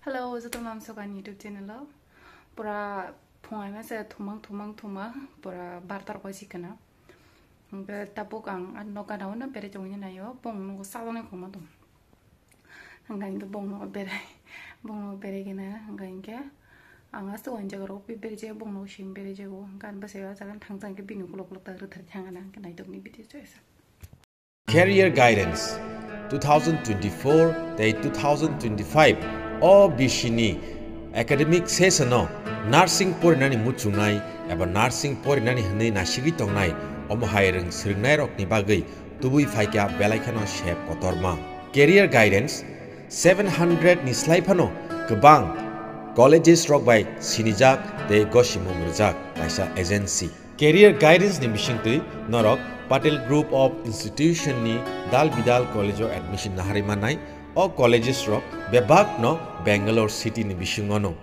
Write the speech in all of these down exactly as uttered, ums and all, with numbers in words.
Hello, joto mam sokan YouTube channel o. Pura phungai ma se thumang, thumang, thumang, pura bartar koi si kana. Hingke tabuk ang a noka na uno bere chong ni nayo, bong no sa dong koma dong. Hingke hingke bong no bere, bong no bere gena, hingke hingke ang aste wan jaga rok bere je bong no sim bere je go, hingke ang bese a jaga thang thang ke bini kulok kulok ta rithar thang ana, hingke naitok ni video choisa. Career Guidance two thousand twenty-four tei two thousand twenty-five o bisini academic session o nursing porinani muchungnai eba nursing porinani hwnwi nasigwi tongnai omo hai rwng swrwngnairokni bagwi tubui phaikha belai kheno sep kotorma. Career Guidance seven hundred ni slai phano kwbang colleges rok bai sinijak tei gosimung rwjak kaisa agency. Career Guidance ni bisingtwi norok Patel Group of Institution ni dal bidal college o admission naharwi mannai. O colleges rok bebak no Bangalore city ni bisingo no.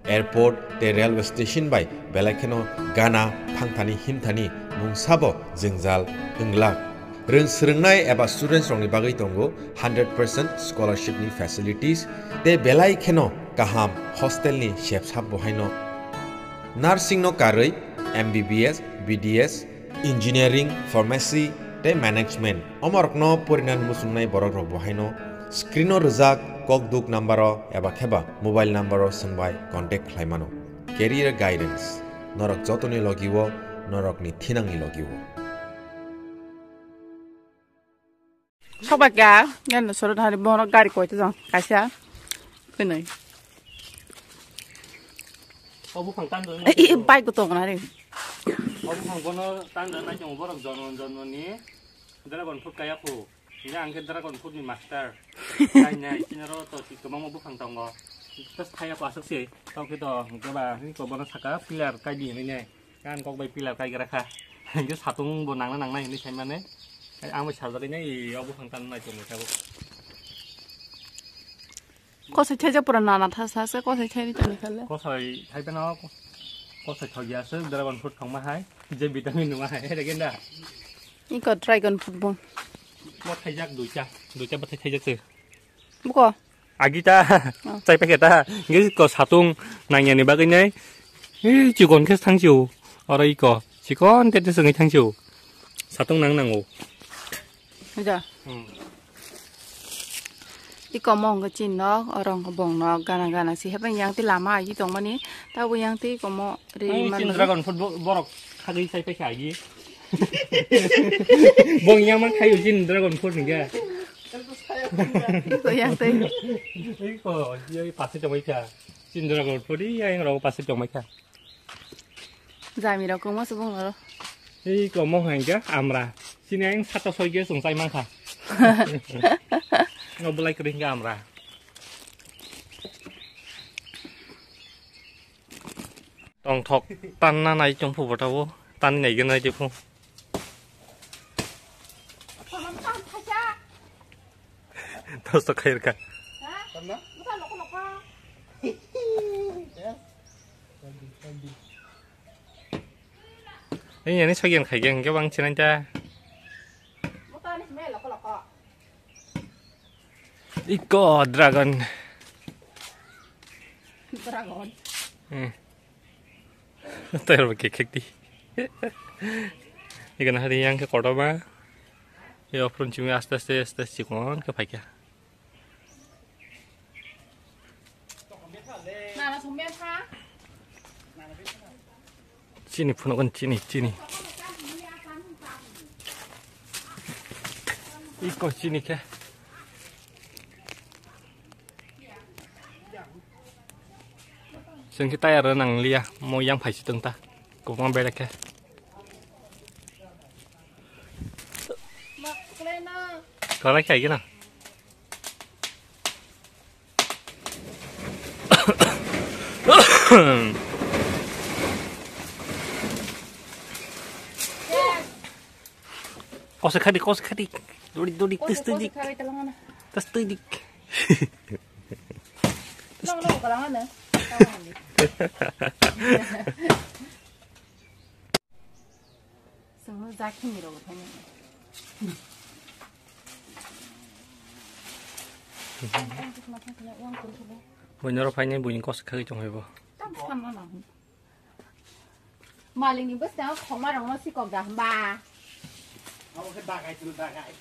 Airport tei railway station bai belai kheno gana thangthani himthani mungsabo jwngjal wnglak. Rwng swrwngnai eba students rokni bagwi tongo hundred percent scholarship ni facilities tei belai kheno kaham hostel ni sepsap bo haino. Nursing no karwi M B B S, B D S, engineering, pharmacy tei management omorokno porinani muchungnai borok rok bo haino screen o rwjak kok duk number o eba kheba mobile number o swngbai contact khlai mano. Career Guidance, norok jotoni logi o, norokni thinangni logi o. Soba kya, yan soro hari bono gari koi to jang, kaisa, koi noi. O buphang tan do. Eh, eh, bike ko to na re. O buphang bono tan do na chong borok jono jono ni. Dragon fruit kaya khu. Ini ang ke dragon fruit ni master. Nai nai, sini ro to si kemang o buphang tongo. Terus kaya ko asok si. Tau ke to, ke ba, ini ko bono saka pillar kai di ini ne. Kan kok bai pillar kai gra kha. Hingke satung bo nangna nangnai hinwi saimane. Ang bai sajagwi nai, o buphang tan nai tongwi tabuk. Kosoi thai je pura nana tha sa se, kosoi thai ni tongwi khale. Kosoi thai beno, kosoi thok ya se, dragon fruit thok ma hai, je vitamin numa hai, hai regen da. Iko dragon fruit bong. Mo thaijak duita, duita bathai thaijak se. Buko? Agi ta, oh, chai paikhe ta, hingke ko satung nangyani bagwi nai, eh, chikon khe thang sio, oro iko, chikon tete sengwi thang sio, satung nang nango. Buja. Hmm. Iko mo hingke chin nok, oro hingke bong nok, gana gana si hepeng yang ti lama agi tongmani, tabo yang ti iko mo ri. Ai, man chin dragon fruit bo-, borok khagwi chai paikhe agi. Bong yang man khayo chin dragon fruit hingke. Ko yang tei. Iko, iya, iya, pasi tongmai kha. Chin dragon fruit, iya, yang rok pasi tongmai kha. Jami rok kongma subung loro. Iko, mo hangke, amra. Sini yang sata soi ge sung sai mangkha. No belai kering ke amra. Tongthok tanna nai chong phu bwtabo, tan nai gwnai de phu. Tosto khair kha. Ini yani sogen khai gen ke bang chinai ta. Iko dragon. Dragon. Hmm. Tayar ba kek kek di. Ikan hari yang ke kotor ba. Ya, pun cumi aste aste aste cikon ke pakai. Chini phunukgwn chini, chini. Iko chini khe. Chwng khe tayar nang liya, mo yang phai si tong ta. Kwbangma belai khe. Kwlai khai gana. Kosek khadi, kosek khadi. Dodi, dodi, tes tui dik. Tes tui dik. Sengno jakhi ni rogo thani. Buino ro phaini buini kos khagwi tong haibo. Tam samma ma. Malikni bwskango khoma rokno sikok da hwnba. Abo khe dagai tun dagai.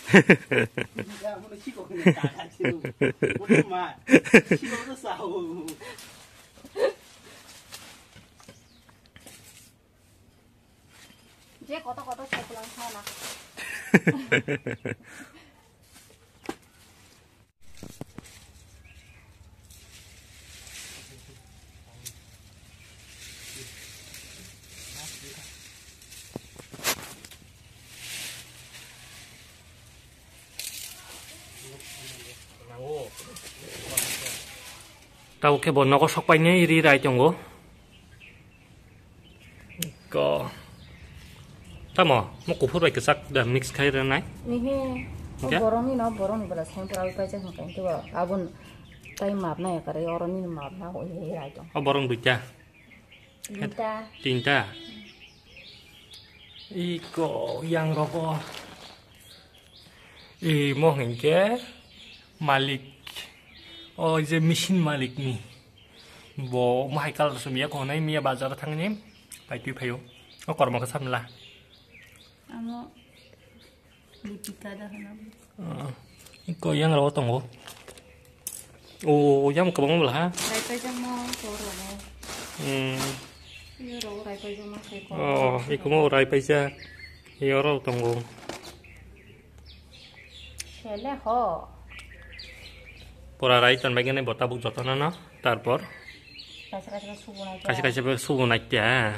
Ya, abo sikok ni dagai tun. Abo ma. Sikok no sao. Je koto koto soklang sana. Tabuk khe bo nogo sokpainai ri rai tongo. Ko. Tamo, mo kuphur bai kwchak da mix khai rwnai. Nihi, o Hingke? Borokni no, borokni bwla seng pura bai paijak hwnka hwnkhe bo aboni tai map nai kwrwi, oroni map na oi rai tong. O borok duita. Tinta. Tinta. Iko yang rogo. Imo hingke malik. O je machine malik ni. Bo mohai colour sumya konai miya bazar thangni. Pai twi phayo. O kormo khe samla. Amo Lipika da hwnna. Ah, iko yang rogo tongo. O, yang kwbangma bwla ha? Raipaijak mo, to rogo. Hmm. Iyo rogo raipaijak mo, sai ko. Oh, iko mo raipaijak. Iyo rogo tongo. Sele ho. Pura rai tan bai gane bo tabuk jotono no, tarpor. Kaisa kaisa subu nai. Kaisa kaisa subu nai ta.